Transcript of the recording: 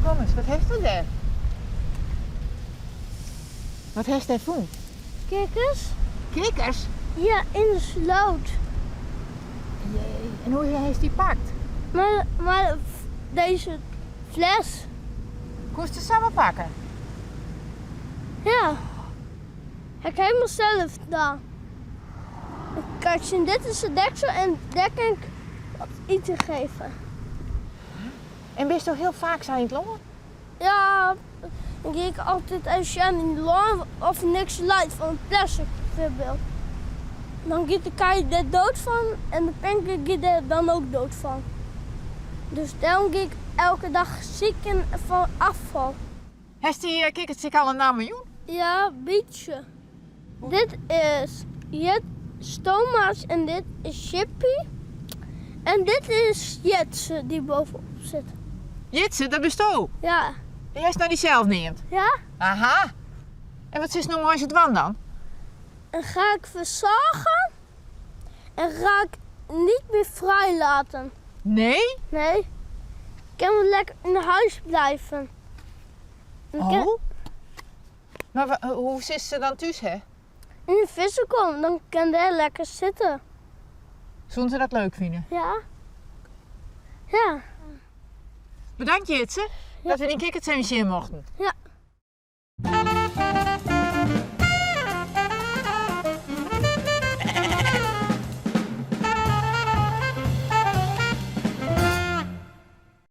Kom ris, wat hast dêr? Wat hast dêr fûn? Kikkers. Kikkers? Ja, yn de sloot. Jee, en hoe hast dy pakt? Mei, mei dizze fles. Koest se samar pakke? Ja. Heb ik helemaal zelf gedaan. Kijk, zien, dit is de deksel en daar kan ik wat eten geven. En bist do hiel faak sa yn it lân? Ja, dan gean ik altyd even sjen yn it lân of der niks leit fan it plastic bijvoorbeeld. Dan giet de kij der dood fan en de pinke giet der dan ook dood fan. Dus dêrom gean ik elke dag sykjen fan afval. Hast dy kikkers ek al in namme jûn? Ja, bytsje. Dit is Jet Stomas en dit is Chippy. En dit is Jitse die bovenop zit. Jitse, dat bisto? Ja. Dy hast nei dysels neamd? Ja. Aha. En wat silst no mei se dwaan dan? En ga ik verzorgen en ga ik niet meer vrij laten. Nee? Nee. Ik kan wel lekker in huis blijven. Oh. Mar hoe silst se dan thús ha? Yn de vissenkom, dan kin dêr lekker sitte. Soenen se dat leuk fine? Ja. Ja. Bedankt Jitse, dat we dyn kikkerts even sjen mochten. Ja.